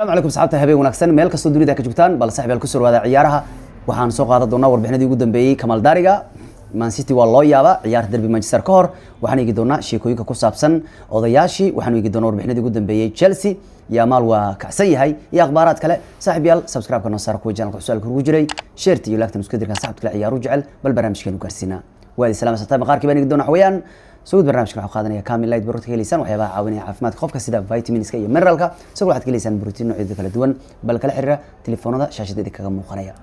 Asalaamu calaykum saxaabta, habeen wanaagsan meel kastoo dunida ka joogtaan. Bal saaxiib yaal, ku soo dhawaada ciyaaraha. Waxaan soo qaadan doonaa warbixinadii ugu dambeeyey Kamal Dariga. Man City waa loo yaabaa ciyaarta derby Manchester ka hor. Waxaan eegi doonaa sheekooyinka ku saabsan odayaashii. Waxaan eegi doonaa warbixinadii ugu dambeeyey Chelsea, Yamal waa kacsan yahay iyo akhbaaraad kale. Saaxiib yaal, subscribe-ka noo saara, kuwa channelka su'aalka ugu jiray, share iyo like-tan isku dirkan saxabka kale ciyaaru jecel. Bal barnaamijkeenu gaarsiinaa waadi salaam sabta maqaarkii baan eegi doonaa. Xawayaan sugud barnaamijka waxaa qaadanaya Kamil Light. Barood ka heleysaan waxyaabaha caawinaya caafimaadka qofka sida vitaminska iyo mineralka. Isagoo waxaad ka heleysaan borotiin noocyada kala duwan. Bal kala xiriira telefoonada shaashadeeda kaga muuqanaya.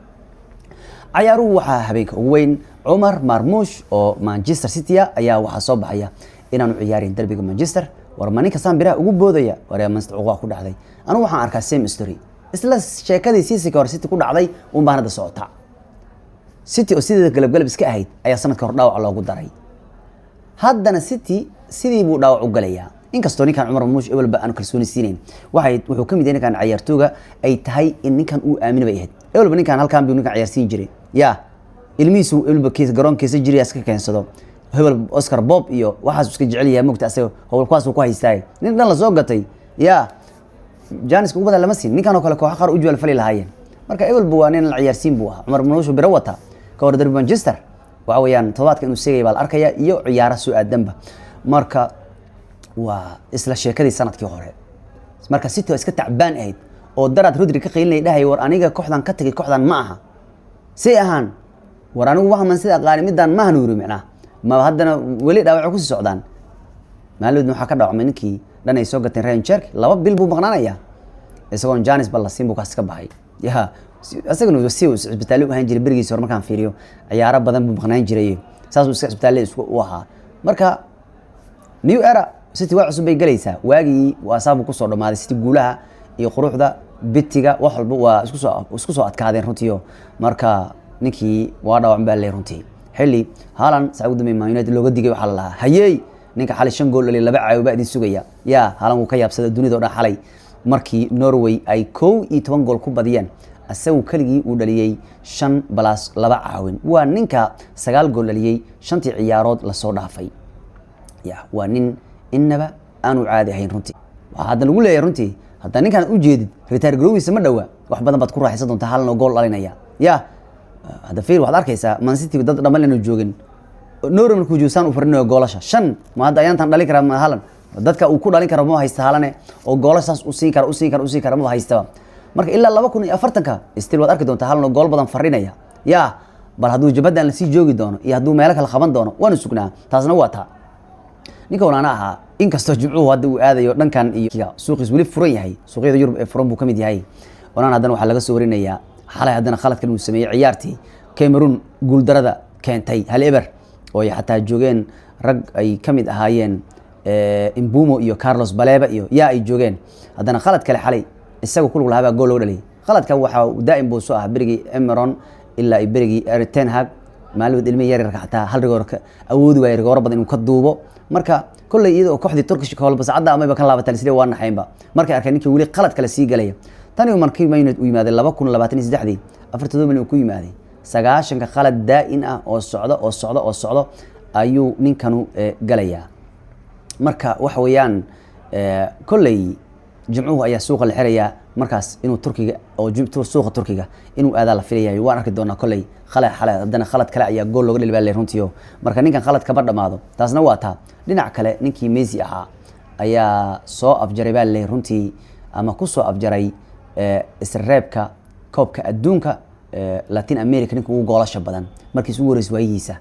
Ciyaaruhu waxaa habeenka ugu weyn Cumar Marmush oo Manchester City ayaa waxaa soo baxaya inaanu ciyaarin derbiga Manchester. War ma ninka saan biraha ugu boodaya? Waryaa, Manchester cuqaa ku dhacday. Anigu waxaan arkaa same story, isla sheekadii seasonka hore City ku dhacday un baan hadda socota. City oo sideeda galabgalab iska ahayd ayaa sanadka hore dhaawac loogu daray. Haddana City sidii buu dhaawac u galayaa, inkastoo ninkan Cumar Marmush ewelba aanu kalsooni siinayn. Waxay wuxuu ka mid yahay ninkan ciyaartooga ay tahay in ninkan uu aamini bay ahayd. Ewelba ninkan halkan buu ninkan ciyaarsiin jiray, ya ilmihiisu ewelba kiis garoonkiisa jiray iska keensado. Hebel Oscar Bob iyo waxaas iska jecel yahay, mogta asaga howl kuwaas uu ku haystaay. Nin dhan la soo gatay ya janiska ugu badan lama siin. Ninkan oo kale kooxo qaar u juwal fali lahaayeen. Marka ewelba waa nin la ciyaarsiin buu ahaa. Cumar Marmush biro wata ka hor derby Manchester waxa weeyaan todobaadka inuu seegay baa la arkaya iyo ciyaara soo aadanba. Marka waa isla sheekadii sanadkii hore. Marka City oo iska tacbaan ahayd oo daraad Rodri ka qaylinaya, dhahay: "War aniga kooxdan ka tagay kooxdan ma aha, say ahaan. War anigu waxaan man sida aqaani midaan maahan," yiri. Micnaha ma haddana weli dhaawaco kusii socdaan. Maalin waxaa ka dhaawacmay ninkii dhan ay soo gateen, Rayan Cherki. 2 bil buu maqnaanaya, isagoon janis ba la siin buu kaas ka baxay. Ya isagana si uu isbitaalle u ahaan jiray berigiisa hore. Markaan fiiriyo, ciyaaro badan buu maqnaan jiray, saasuu iska isbitaalle isku u ahaa. Marka new era City waa cusub bay galaysaa. Waagii waa saabu kusoo dhamaaday City. Guulaha iyo quruxda bitiga wax walba waa isku soo adkaadeen runtiio. Marka ninkii waa dhaawac baa leeyahay runtii. Xilli Haaland saa ugu dambeeyay Man United looga digay, waxaa la lahaa hayey ninka xalay shan gool dhaliyay, laba caawi baa idin sugaya. Ya Haaland wuu ka yaabsaday dunida oo dhan xalay markii Norway ay 11 gool ku badiyeen, asagu keligii uu dhaliyey 5 plus 2 caawin. Waa ninka 9 gool dhaliyey shantii ciyaarood lasoo dhaafay. Ya waa nin inaba aanu caadi ahayn runtii. Waxaa hadda lagu leeyahay runtii, hadda ninkaan u jeedid retire garowgiisa ma dhowa, wax badan baad ku raaxaysan doontaa. Haaland oo gool dhalinaya, ya hadda fiir, waxaad arkaysaa Man City dad dhammaan inuu joogin. Norway markuu joogo saan u farinayo goolasha shan ma hadda ayaantan dhalin karaa ma Haaland? Dadka uu ku dhalin karo ma haysta Haalane oo goolasha saas u siin kara, u siin kara, u siin kara ma haystaba. Marka ilaa 2040-ka still waad arki doontaa Haaland oo gool badan farinaya. Ya bal hadduu jabhadan lasii joogi doono iyo hadduu meelo kale qaban doono, waanu sugnaa. Taasna waa taa. Ninka walaana ahaa, inkastoo Jimcuhu hadda uu aadayo dhankan iyo suuqiis weli furan yahay, suuqyada Yurub ee furan buu ka mid yahay Onana. Haddana waxaa laga soo warinayaa xalay haddana khaladkan uu sameeyey ciyaartii Cameroon guuldarada keentay 1-0, oo ay xataa joogeen rag ay ka mid ahaayeen Mbeumo iyo Carlos Baleba iyo yaa ay joogeen. Haddana khalad kale xalay isaga kulug lahaa baa gool loo dhaliyay. Khaladka waxaa daa'im buu soo ahaa berigii Emery ilaa iyo berigii Erik ten Hag. Maalmood ilmihi yaryarka xataa hal rigoor awoodi waaya rigooro badan inuu ka duubo. Marka kolley iyada oo kooxdii Turkish kolbasacadda amayba ka laabataan sidee waa naxaynba markay arkeen ninkii weli qalad kale sii galaya. Tani markii Man United uu yimaaday 2023-dii, 47 milyan uu ku yimaaday, 90-ka khalad daa'in ah oo socdo oo socdo oo socdo ayuu ninkanu galayaa. Marka waxa weeyaan kolley Jimcuhu ayaa suuqa la xirayaa, markaas inuu Turkiga oo suuqa Turkiga inuu aadaa la filayayo. Waan arki doonaa kolley. Khalad xalay haddana khalad kale ayaa gool looga dheli baa le runtiio. Marka ninkan khalad kama dhamaado. Taasna waa taa. Dhinac kale, ninkii Messi ahaa ayaa soo afjaray baa le runtii, ama ku soo afjaray isreebka koobka adduunka Latin America ninka ugu goolasha badan markiis ugu horeysay waayihiisa.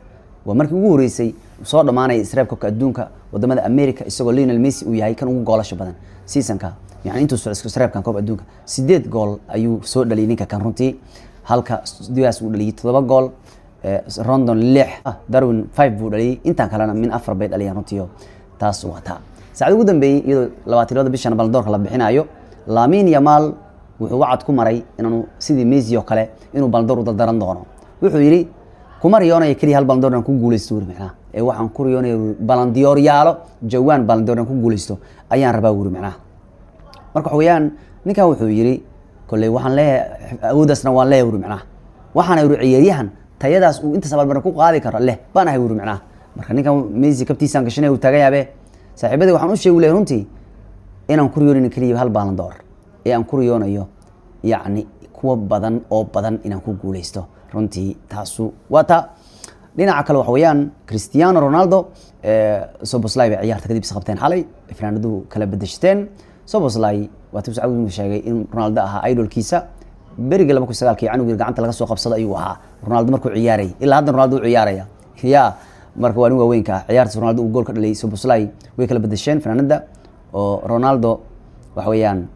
Waa markii ugu horeysay soo dhamaanaya isreeb koobka adduunka wadamada America isagoo Lionel Messi uu yahay kan ugu goolasha badan seasonka, yani intuu socdo isreebkan koob adduunka. 8 gool ayuu soo dhaliyay ninka kan runtii, halka Diaz uu dhaliyay 7 gool, Rondon 6, Darwin 5 buu dhaliyay, intaan kalena min 4 bay dhaliyaan runtiio. Taas waa taa. Saacad ugu dambeeyey, iyadoo 22-da bishan Ballon d'Or-ka la bixinayo, Lamine Yamal wuxuu wacad ku maray inaanu sidii Messi oo kale inuu Ballon d'Or u daldaran doono. Wuxuu yidhi: "Kuma riyoonaya keliya hal Ballon d'Or inaan ku guuleysto," wuri. Macnaha ee waxaan ku riyoonaya Ballon d'Or yaalo, jawaan Ballon d'Or inaan ku guuleysto ayaan rabaa, wuri. Macnaha marka waxa weeyaan ninkan wuxuu yidhi: "Kolley waxaan leeyahay awooddaasna, waan leeyahay," wuri. Macnaha waxaana wuri ciyaaryahan tayadaas uu intaas abaalmarin ku qaadi karo leh baan ahay, wuri. Macnaha marka ninkan Messi kabtiisaan gashanay uu taagan yaabe. Saaxiibadii waxaan u sheegi leeyahay runtii inaan ku riyoonin keliya hal Ballon d'Or. Ee aan ku riyoonayo, yacni kuwa badan oo badan inaan ku guuleysto runtii. Taasu waa ta. Dhinaca kale waxa weeyaan Cristiano Ronaldo, Szoboszlai bay ciyaarta kadib isqabteen xalay, fanaanaduhu kala bedeshteen. Szoboszlai waa tii Sacuudi sheegay in Ronaldo ahaa idolkiisa berigii 2009-kii, canugii gacanta laga soo qabsado ayuu ahaa Ronaldo markuu ciyaaray. Ilaa hadda Ronaldo u ciyaaraya ya. Marka waa nin waaweynka ah. Ciyaartaas Ronaldo uu gool ka dhaliyay, Szoboszlai way kala bedesheen fanaanada, oo Ronaldo waxa weeyaan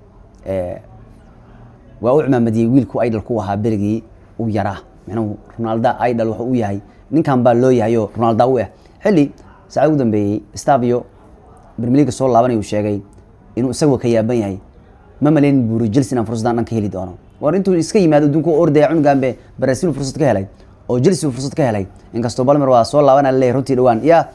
waa u cimaamadiyey wiilku idol ku ahaa berigii u yaraa. Micnuhu Ronaldo idol wuxuu u yahay ninkan baa loo yahay oo Ronaldo u ah. Xilli saacad ugu dambeeyey Estevao Premier League soo laabanay uu sheegay inuu isagu ka yaaban yahay. Ma malayn buuri Chelsea inaan fursaddan dhan ka heli doono. War intuu iska yimaado adduunka u ordaya cunugan be Brazil fursad ka helay oo Chelsea fursad ka helay, inkastoo Palmer waa soo laabanaa leeyahay runtii dhawaan. Ya,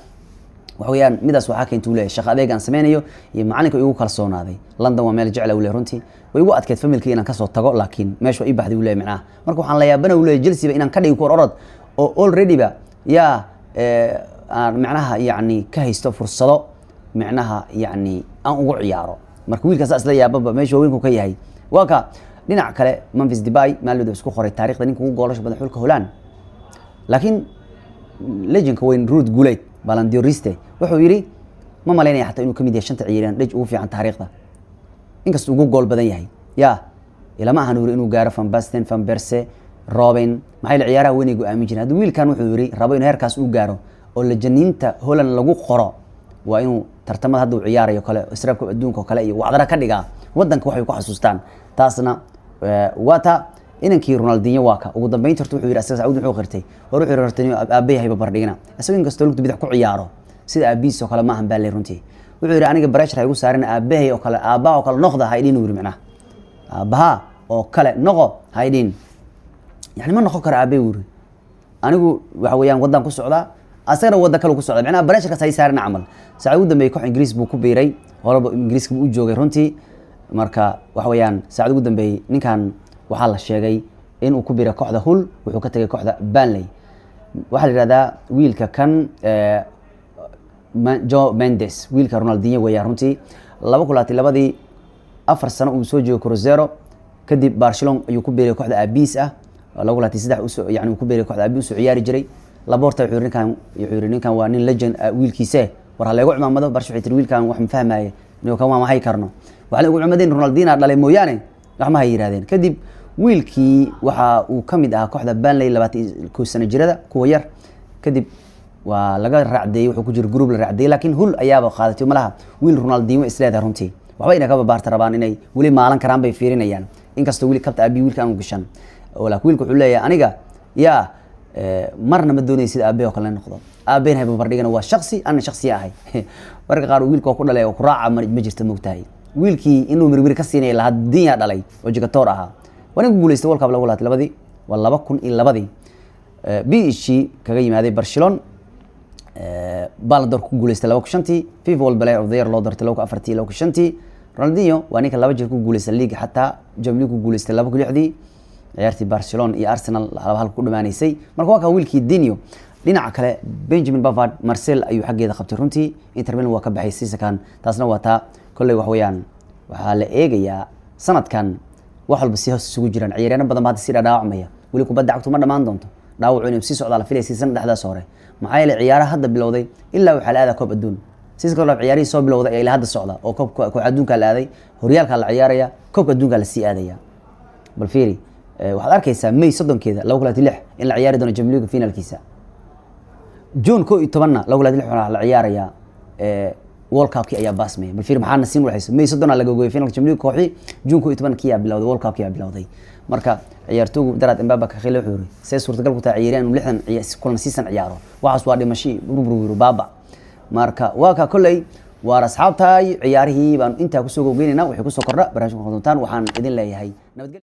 waxa weeyaan midaas waxaa keenta uu leeyahay shaqo adeeg aan sameynayo iyo macalinka igu kalsoonaaday. London waa meel jecla uu leeyahay runtii. Way igu adkeyd familkii inaan kasoo tago, laakiin meesha waa ii baxday uu leeyahay macnaha. Marka waxaan la yaabana uu leeyahay Chelsea ba inaan ka dhigi kuwar orod oo already ba yaa aan macnaha yacni ka haysto fursado macnaha yacni aan ugu ciyaaro. Marka wiilkaas isla yaababa meesha waaweynku ka yahay waa ka. Dhinaca kale Memphis Depay maalin isku qoray taariikhda ninka ugu goolasha badan xulka Holland, laakiin legendka weyn Ruud Gullit, Ballon d'Oriste, wuxuu yidhi ma malaynaya xataa inuu kamid yahay shanta ciyaaryahan dhej ugu fiican taariikhda, inkastoo ugu gool badan yahay. Ya, ilama ahan yiri inuu gaaro Van Basten, Van Persie, Robben, maxaa yeele ciyaaraha weynay go-aamin jireen. Haddii wiilkan wuxuu yiri rabo inuu heerkaas u gaaro oo lejaniinta Holland lagu qoro, waa inuu tartamada hadda uu ciyaarayo kale, israabka adduunka oo kale iyo wacdara ka dhigaa wadanka waxay ku xasuustaan. Taasna waa ta. Inankii Ronaldinho waa ka ugu dambeynta horta wuxuu yidhi asaga Sacuudi wuxuu qirtay war wuxuu yidhi Ronaldinho aabbayahay barbardhigina isaga, inkastoo lugta bidix ku ciyaaro sida aabihiis oo kale ma ahan baa le runtii. Wuxuu yidhi aniga pressure ha igu saarin, aabbahay oo kale, aabbaha oo kale noqda ha idhin, yiri macnaha aabbaha oo kale noqo ha idhin. Yani ma noqon karo aabbay wuri. Anigu waxa weeyaan wadan ku socdaa, asagana wadan kale ku socda, macnaha pressurekaas hay saarin camal. Saacad ugu dambeeyay koox Ingiriis buu ku biiray, horeba Ingiriiska buu u joogay runtii. Marka waxa weeyaan saacad ugu dambeeyay ninkan waxaa la sheegay in uu ku biiray kooxda Hull, wuxuu ka tegay kooxda Burnley. Waxaa la yihahdaa wiilka kan Joe Mendes, wiilka Ronaldinho weeyaan runtii. 2022-dii 4 sano uu soo joogay Cruzeiro, kadib Barcelona ayuu ku biiray kooxda aabiis ah. 2023 usoo yani uu ku biiray kooxda aabiis usoo ciyaari jiray. Laporta wuxuu yiri ninkan, wuxuu yiri ninkan waa nin legend wiilkiise, war ha leegu cimaamado. Barca waxay tiri wiilkan wax ma fahmaaye, inuu kan waa ma hay karno, waxaa la ugu cimaadeen Ronaldinho dhalay mooyaane wax ma hay yiraahdeen. Kadib wiilkii waxa uu ka mid ahaa kooxda Burnley 21 sano jirada kuwa yar, kadib waa laga raacdeeyey, wuxuu ku jira group la raacdeeyey, laakiin Hull ayaaba qaadatay malaha. Wiil Ronaldinho isleedahay runtii waxba inay ka babaarta rabaan, inay weli maalan karaan bay fiirinayaan, inkastoo weli kabta aabi wiilka aanu gashan. Laakiin wiilka wuxuu leeyahay aniga yaa marna ma doonaya sida aabe oo kale noqdo, aabeen hay barbardhigana, waa shaksi ana shaksiya ahay. Marka qaar wiilka waa ku dhalay oo ku raaca ma jirta, mogtahay wiilkii inuu mirmir ka siinaya lahaa dinya dhalay oo jigatoor ahaa. Waa ninka guuleystay World Cup lagu laatay labadii, waa 2002-dii PSG kaga yimaaday Barcelona, Ballon d'Or ku guuleystay 2005-tii, FIFA World Player of the Year loo doortay 2004-tii, 2005-tii. Ronaldinho waa ninka laba jeer ku guuleystay league, xataa Champions League ku guuleystay 2006-dii, ciyaartii Barcelona iyo Arsenal 2-1 ku dhamaanaysay. Marka waa ka wiilkii Dinho. Dhinaca kale Benjamin Pavard Marseille ayuu xaggeeda qabtay runtii, Inter Milan waa ka baxay seasonkan. Taasna waa taa. Kolley wax weeyaan waxaa la eegayaa sanadkan wax walba si hoos isugu jiraan. Ciyaaryaano badan ba hadda si dhadhaawacmaya. Weli kubadda cagtu ma dhamaan doonto, dhaawacu inuu sii socdaa la filaya season dhexdaas hore, maxaa yeelay ciyaaraha hadda bilowday ilaa waxaa la aadaa koob adduun. Season kale ciyaarihii soo bilowday ayaa ilaa hadda socda oo koobka koox adduunka la aaday, horyaalka la ciyaaraya, koobka adduunka la sii aadaya. Bal fiiri, waxaad arkaysaa May 30-keeda 2026 in la ciyaari doono Champions League finalkiisa, June 11-na 2026 waxaa la ciyaarayaa World Cup-kii ayaa baasmaya. Bal fiiri maxaa nasiin udhexaysa: May 30 laga gooyay finalka Champions League kooxii, June 11-kii yaa bilowday, World Cup-kii yaa bilowday. Marka ciyaartooygu daraad Mbappe ka khilay wuxuu yiri see suurtagal ku tahay ciyaaryahan inuu 60 kulan season ciyaaro? Waxaas waa dhimasho, burbur yiri baaba. Marka waa ka kolley waar asxaabtaay ciyaarihii baan intaa kusoo gowgeynayna. Waxay kusoo kordha barnaamijka doontaan. Waxaan idin leeyahay nabadgelyo.